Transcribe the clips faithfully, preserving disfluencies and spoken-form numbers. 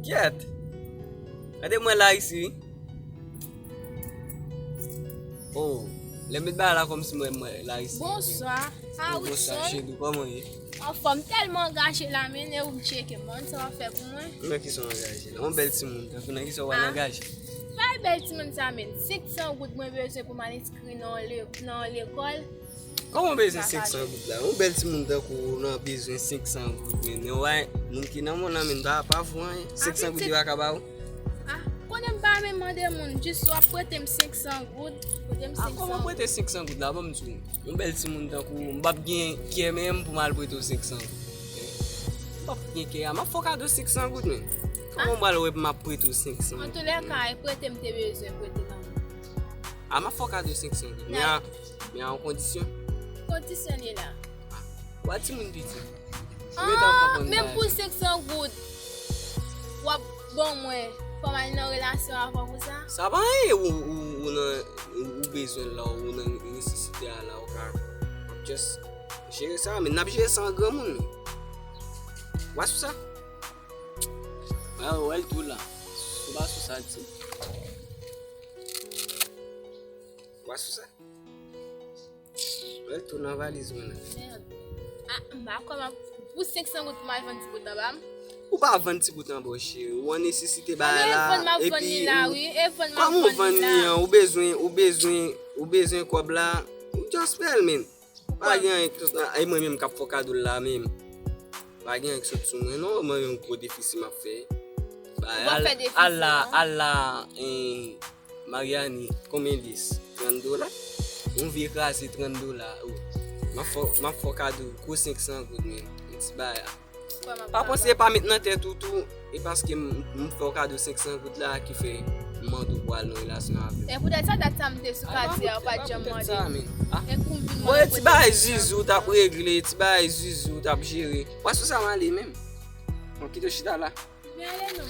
Kyèt. Gade mwen la isi, wi. Oh, lè m met bagay la kòmsi mwen, mwen la isi. Bonswa. Ah, bonswa, Chedou, kòman w ye? Anfòm, tèlman angaje la, men, e ou m tcheke m, sa w ap fè pou mwen? Nan ki sa w angaje la? Yon bèl timoun, tankou nan ki sa w pral angaje? Pa bèl timoun sa, men. Senk san goud mwen bezwen pou m al enskri nan le-, nan lekòl. Kòman w bezwen senk san goud la? Yon bèl timoun tankou w nan bezwen senk san goud, men. Yon wè, moun ki nan mond nan, men, pa, pa fou anyen. Senk san goud li pa ka ba ou? Ah, konnen m pa menm mande moun, jis w ap prete m senk san goud, prete m senk san goud. Ah, kòman prete senk san goud la? Ban m di w. Yon bèl timoun tankou w, m p ap gen kè menm pou m al prete w senk san goud. M p ap gen kè a, m ap fè w kado senk san goud, men. Kòman w pral wè m ap prete w senk san goud? Antoulèka, e prete m te bezwen prete nan men. Ah, m ap fè w kado senk san goud. Men a, men a yon kondisyon. Kondisyon li la. W a timoun piti. Ah, menm pou senk san goud, w ap ban mwen, fò m al nan relasyon avè w pou sa? Sa pa anyen, ou, ou, ou nan, ou, ou bezwen l la, ou nan nesesite a la, ou ka just jere sa, men n ap jere sa an granmoun, men. W a sou sa? Wè, wè l tou la. Ou pa sou sa, di. W a sou sa? Wè l tou nan valiz mwen la. Mèd. Ah, m pa kwè m ap, pou senk san goud pou m al vann ti bout anba m. Ou pa vann ti bout anba w, cheri. Ou an nesesite bagay la. Epi, kòman w vann li an? Ou bezwen, ou bezwen, ou bezwen kòb la. Ou just fè l, men. Pa gen anyen, e mwen menm k ap fè w kado l la menm. Pa gen anyen k sot sou mwen, non, mwen menm gwo defisi m ap fè. Al la, al la, eh, Mariani, konbyen li ye? Trant dola? Yon vye kraze trant dola. Oh. M ap fè, m ap fè w kado gwo senk san goud, men. Yon ti bagay. Pa panse, pa met nan tèt ou tou, e paske m, m fè w kado senk san goud la, ki fè m mande w pou al nan relasyon avè m. E poutèt sa, dat sa m te sou kati a, ou pa t janm mande m. E kou m vin mande w pou te ti bagay zizi w t ap regle, ti bagay zizi w t ap jere. W a sou sa m ale menm. Bon, kite w chita la. Men ale non.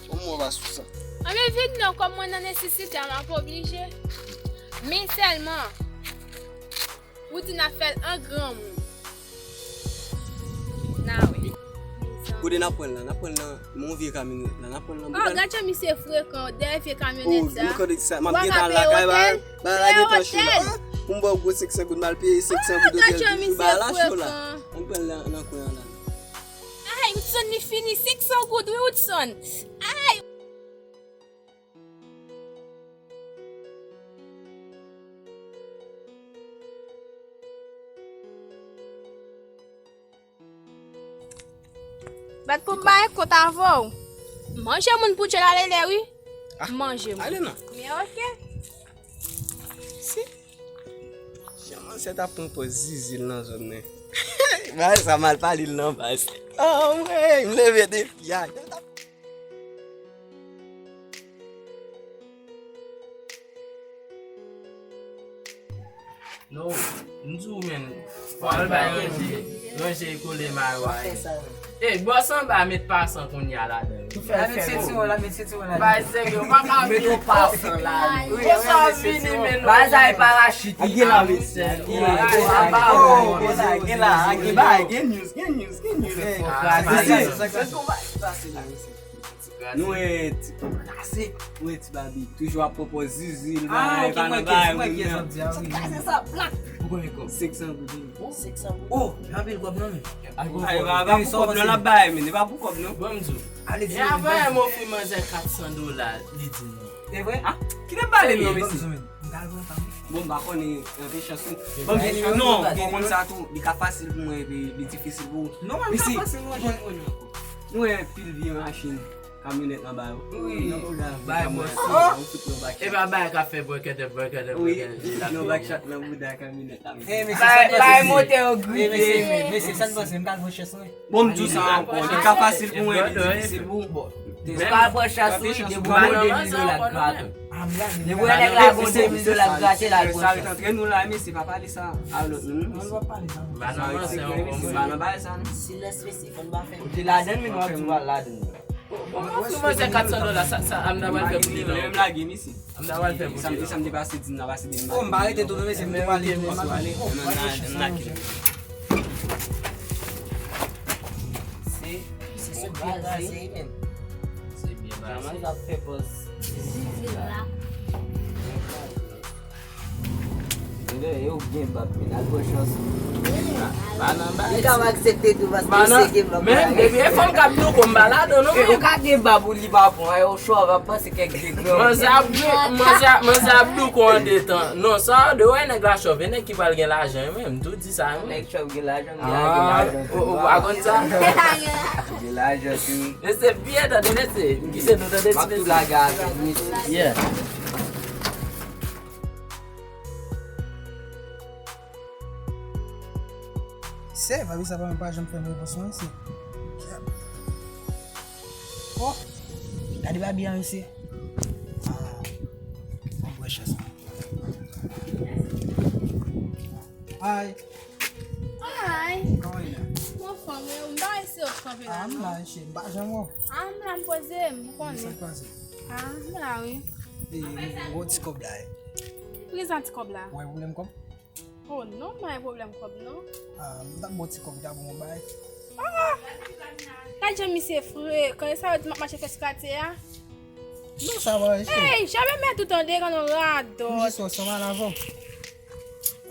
Bon, mwen pa sou sa. Anben vin non, kòm mwen nan nesesite a, m ap oblije. Men sèlman, ou di n ap fè l an granmoun. N a wè. Kote n ap pran l la? N ap pran l nan men yon vye kamyonèt la. N ap pran l nan boukal. Oh, gad jan misye frekan, dèyè vye kamyonèt sa. Oh, m gentan lakay, bagay la gentan cho la. Pou m ba w gwo senk san goud, m al peye senk san goud otèl toujou, bagay la cho la. Ann pran l nan kwen an la. Ay, Woodson, li fini. Senk san goud, wi, Woodson. Ay! Bat pou m bay kont avè w. Manje moun pou Djèl ale lè, wi. Manje moun. Ale non. Men oke. Si. Jan manzè t ap pran pòz zizi l nan zòn nan. Bagay sa mal pale l nan baz. Anmwey, m leve depi a. No, m di w, men, fò l bay ranje, ranje e kole mayo a. Ey, bòs anba met pasan kounye a ladan. Tou fè l fè bon. Bay sège, ou pa ka vini. Met yon pasan la. Konsa w vini, men non. Bay sa e parachit. Gen la, mesye. Gen la, gen la, gen bagay, gen news, gen news, gen news. Mesye, se konba ki pase la, mesye. Nou wè ti kase, nou wè ti babi. Toujou ap pran pòz zizi l, bagay, pa nan bagay moun nan. Ti kase sa, blak. Ou konn kòb? Senk san goud. Senk san goud. Oh, anpil kòb non, men. Ay, pa, pa pou kòb non, l ap bay, men, e pa pou kòb non. Bon, m di w. Ale di. E avan, m ofri manzè kat san dola, li di non. Se vre? Ah, kite pale non, mesye. Bon, m pa konnen, anpil chans wi. Bon, non, bon, konn sa tou, li ka fasil pou mwen, epi li difisil pou ou. Non, li ka fasil, mwen jwenn mwen ankò. Nou wè pil vye machin. Kamyonèt anba yo. Wi. Bay bòs yo. Epa bay k ap fè bwèkètè, bwèkètè, bwèkètè. Yon bak chat nan bouda kamyonèt la. Bay motè yo gripe. Mesye, sa n panse, m ka voye chèz mwen. Bon, m di w sa ankò, li ka fasil pou mwen, li difisil pou ou. Ou ka pran chans wi, depi w gon de mil dola k grate. Depi w wè nèg la gon de mil dola k grate, l al pran chans. Sa ret antre nou la, mesye, pa pale sa a lòt moun. M pa nan bagay sa non. Silans, mesye, fò n pa fè. Ou te ladann, men nou ap tou pral ladann. Bon, bon, bon, si w manzè kat san dola, sa, sa, Amna pral fè pou li non. Menm lage, mesye. Amna pral fè pou li non. Sa m te pase di m nan pase di m. Oh, m pa rete tou non, mesye, m tou pale tou, m pa pale. Se, se sou kraze, men. Sa ap fè pòz. Yo gen bab, men al pran chans ou. Pa nan bay. Li ka aksepte tou paske yo se gen bab. Men depi e fanm k ap douko m pa ladan non. Ou ka gen bab ou li pa pran, e ou chwa w ap pase kèk de gran. Manzè ap dou-, manzè, manzè ap douko an de tan. Non, sa de wè nèg la chòv, e nèg ki pral gen lajan menm, m tou di sa menm. Nèg chòv gen lajan, gen lajan. Ou pa konn sa? Gen lajan tou. Mesye, byen tande, mesye. Kise nou tande ti mesye? M ap tou lage avèk mesye. Yeah. Sè, papi, sa pa, pa janm fè m repons non, mesye. Oh, gade babi an, mesye. Ah, m ap wè chans mwen. Hi. Hi. Kòman w ye? Mwen anfòm, wi. M pa wè si w ap kanpe la, non. Ah, m la, cheri. M pa janm wè w. Ah, m la, m poze m, ou konnen. Sa k pase? Ah, m la, wi. E, m gwo ti kòb la, e. Poukisa ti kòb la? Ou wè pwoblèm kòb? Oh, non, m pa gen pwoblèm kòb, non. Ah, m t ap ba w ti kòb, ou ta ban m yon bagay. Ah! Gad jan misye frekan, e sa yo di m ap mache fè sou katye a? Non, sa va, mesye. Hey, jamè mèt ou tande, grann radòt. M jis wè w sanm al avè w.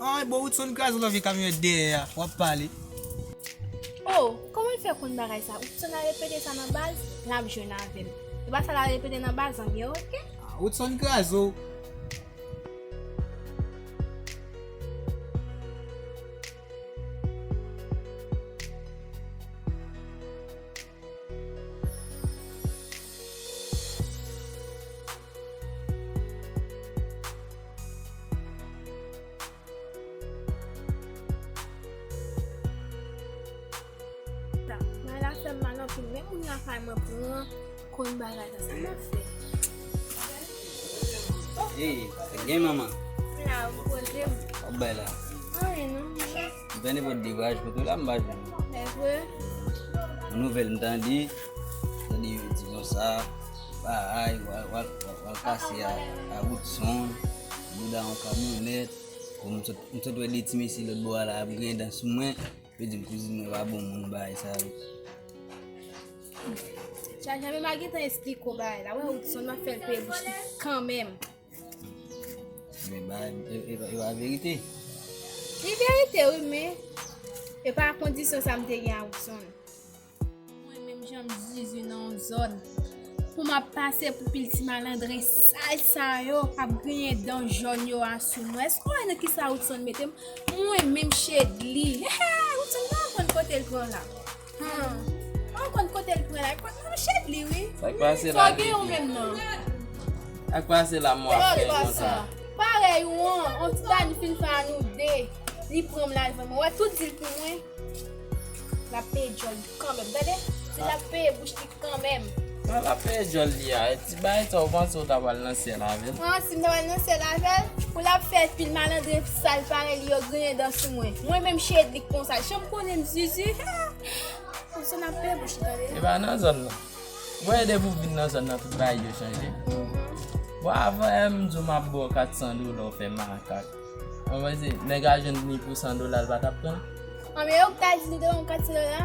Ay, bon, Woodson kraze w nan vye kamyonèt dèyè a, w ap pale. Oh, kòman l fè konn bagay sa? Woodson al repete sa nan baz, l ap jwenn avè m. E pa sa l al repete nan baz, anmye, oke? Ah, Woodson kraze w. Bagay la fè m mal anpil, men moun lakay mwen pran konn bagay la, sa m ap fè? Hey, sa gen manman? M la, m poze m. W ap bay la? Anyen non. M fè nenpòt debraj kote w la, m pa jwenn ou. Evre? Yon nouvèl m tande, tande yo di konsa, bagay, w al, w al, w al, w al pase a, a Woodson, bouda yon kamyonèt, bon, m sot, m sot wè de ti mesye lòt bò a la ap griyen dan sou mwen, yo di m kouzin mwen pa bon moun bagay sa yo. Chacha, men m a gentan esplike w bagay la, wè Woodson, m ap fè l peye bouch li kanmenm. Men ba, e, e, e pa verite. Li verite, wi, men e pa kondisyon sa m te gen a Woodson. Mwen menm jan m zuzu nan yon zòn. Pou m ap pase pou pil ti malandren sal sa yo k ap griyen dan jòn yo a sou mwen. Èske w wè nan kisa Woodson mete m? Mwen menm Chedly. Woodson pa konn kote l pran la. Hmm. Ou konn kote l pran la, kot nan chet li, wi. Sa k pase la, Sa w gen ou menm nan? Sa k pase la, mwen ap fè konsa. Parèy ou an, on ti bagay li fin fè a nou de. Li pran m la, l vann mwen. Wè, tout di l pou mwen. L ap peye djòl li kanmenm, tande? Di l ap peye bouch li kanmenm. Nan l ap peye djòl li a, ti bagay sa, ou panse ou ta pral nan syèl avè l? Ah, si m ta pral nan syèl avè l, pou l ap fè pil malandren sal parèy li yo griyen dan sou mwen. Mwen menm Chedly k konsa, janm konnen m zuzu. Konsa n ap peye bouch li, tande? E pa nan zòn nan. Ou wè depi w vin nan zòn nan, tout bagay yo chanje. Bon, avan yè m di w m ap ba w kat san dola, w fè makak. Mwen panse, nèg a jwenn li pou san dola, l pa t ap pran l. Anben, yo k ta di nou devan yon kat san dola.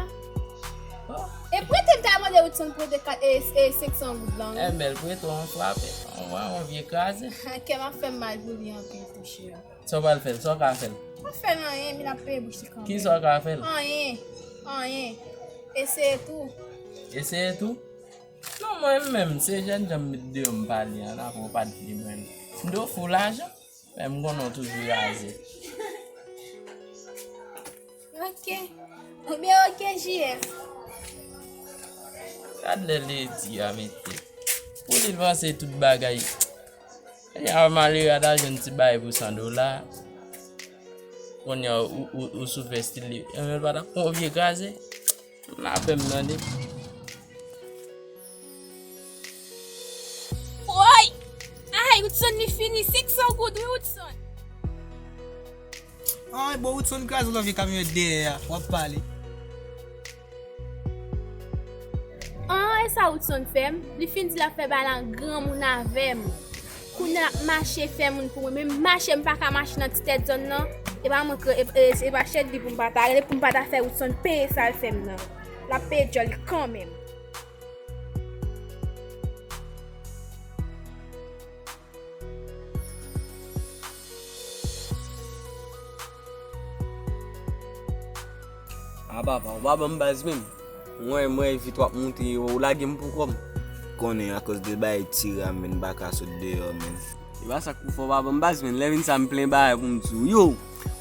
Oh. E prete m ta mande Woodson prete kat, e, e, senk san goud lan, wi. Enben, l prete w, yon frape. Yon, yon vye kraze. Kè m ap fè m mal pou li anpil, tou, cheri. Sa w pral fè l? Sa w ka fè l? Pa fè l anyen, men l ap peye bouch li kanmenm. Kisa w ka fè l? Anyen. Anyen. Eseye tou. Eseye tou? Non, mwen menm, se jènjan m met deyò m pale an, apre w pa t vle mwen. M di w fou lajan, men m konnen w toujou raze. Ok. Oubyen ok, J F. Gad lè ledi a mete. Pou li l panse tout bagay. Ya malere a ta jwenn ti bagay pou san dola. Kounye a ou, ou, ou sou fè stil li. Enben l pa ta pran yon vye kraze. M la pè m tande. Woy! Ay, Woodson, li fini. Senk san goud, wi, Woodson. Ay, bon, Woodson kraze w nan vye kamyonèt dèyè a. W ap pale. An, e sa Woodson fè m? Li fin di l ap fè bagay la granmoun avè m. Kounye a l ap mache fè moun pou mwen. Men m mache, m pa ka mache nan ti tèt zòn nan. E pa mwen kre-, e, e, e pa Chedly pou m pa ta rele, pou m pa ta fè Woodson peye sa l fè m nan. L ap peye djòl li kanmenm. A papa, ou pa ban m baz menm. Mwen, mwen, vit w ap monte, ou lage m pou kò m. Konnen akoz de bay tire a, men m pa ka sot deyò, men. E pa sa k pou fè w pa ban m baz, men lè vin sa m plen bagay pou m di w. Yo,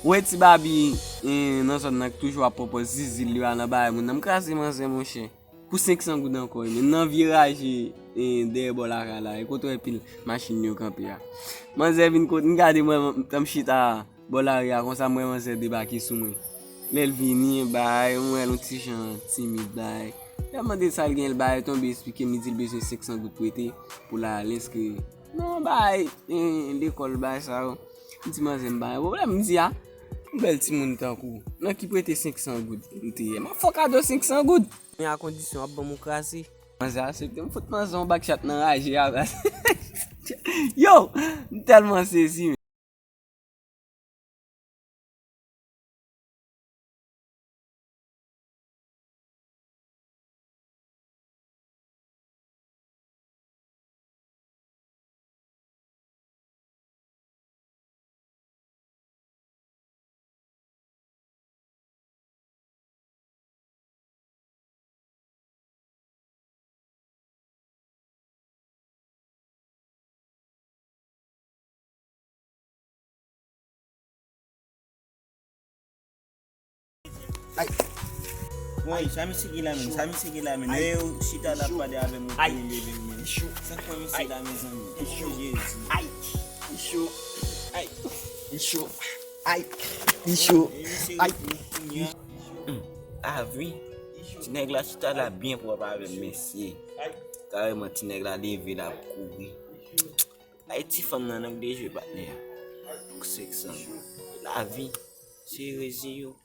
ou wè ti Babi, eh, nan zòn nan k toujou ap pran pòz zizi l yo a nan bagay moun nan, m kraze manzè, monchè. Pou senk san goud ankò, men nan vye raje, eh, dèyè bò lakay la, e kote w wè pil machin yo kanpe a. Manzè vin kote m, gade mwen, m tanm chita bò lari a, konsa m wè manzè debake sou mwen. Lè l vini, bay, m wè l yon ti jan timid, bay. Lè m mande sa l gen, l bay tonbe, esplike m, li di l bezwen senk san goud prete pou l al enskri nan bay, eh, lekòl, bay sa yo. M di manzè m pa gen pwoblèm, m di a, yon bèl timoun tankou w, nan ki prete senk san goud m te ye? M ap fè w kado senk san goud. Men a kondisyon w ap ban m yon kraze. Manzè aksepte, m fout manzè yon bakchat nan raje a. Yo, m tèlman sezi, men. Ay. Woy, sa misye gen la menm, sa misye gen la menm. Lè yo chita la pale avè m, ou konnen bebe m, men. Sa k pran misye la, mezanmi? O Jezi. Ay. Li cho. Ay. Li cho. Ay. Li cho. Ay. Hmm. Ah wi. Ti nèg la chita la byen pwòp avè m, mesye. Kareman, ti nèg la leve, l ap kouri. Ay, ti fanm nan, nan m dejwe patnè a. Pou senk san. Lavi. Se rezi yo.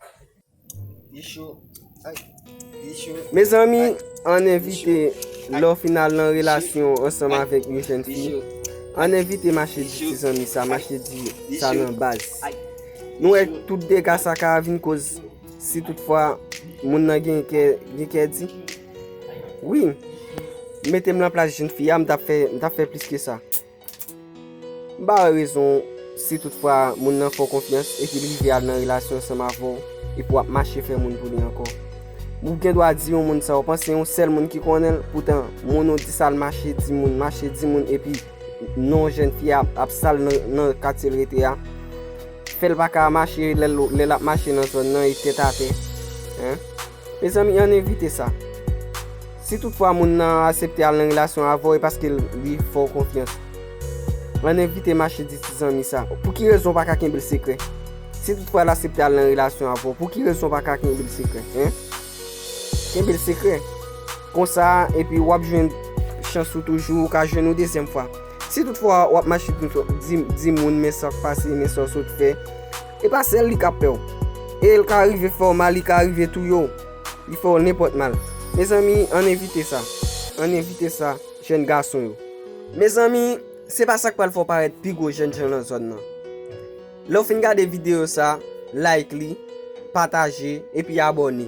Mezanmi, ann evite, lè w fin al nan relasyon ansanm avèk yon jèn fi, ann evite mache di ti zanmi sa, mache di sa nan baz. Nou wè tout dega sa ka vin koz si toutfwa moun nan gen kè, gen kè di. Wi, mete m nan plas jèn fi a, m t ap fè, m t ap fè plis ke sa. M ba w rezon si toutfwa moun nan fè w konfyans epi l rive al nan relasyon ansanm avè w epi w ap mache fè moun pou li ankò. Ou gen dwa di yon moun sa, ou panse yon sèl moun ki konnen l, poutan moun ou di sa l mache di moun, mache di moun epi non jèn fi a ap sal nan, nan katye l rete a. Fè l pa ka mache lè l, lè l ap mache nan zòn nan e tèt atè. Hein? Mezanmi, ann evite sa. Si toutfwa moun nan aksepte al nan relasyon avè w, e paske l, li fè w konfyans. Ann evite mache di ti zanmi sa. Pou ki rezon w pa ka kenbe l sekrè? Si toutfwa l aksepte al nan relasyon avè w, pou ki rezon w pa ka kenbe l sekrè? Hein? Kenbe l sekrè. Konsa, epi w ap jwenn chans ou toujou, ou ka jwenn yon dezyèm fwa. Si toutfwa w ap mache di, di, di moun men sa k pase, men sa w sot fè, e pa sèl li k ap pè w. E l ka rive fè w mal, li ka rive touye w. Li fè w nenpòt mal. Mezanmi, ann evite sa. Ann evite sa, jèn gason yo. Mezanmi, se pa sa k pral fè w parèt pi gwo jènjan nan zòn nan. Lè w fin gade videyo sa, like li, pataje, epi abòne.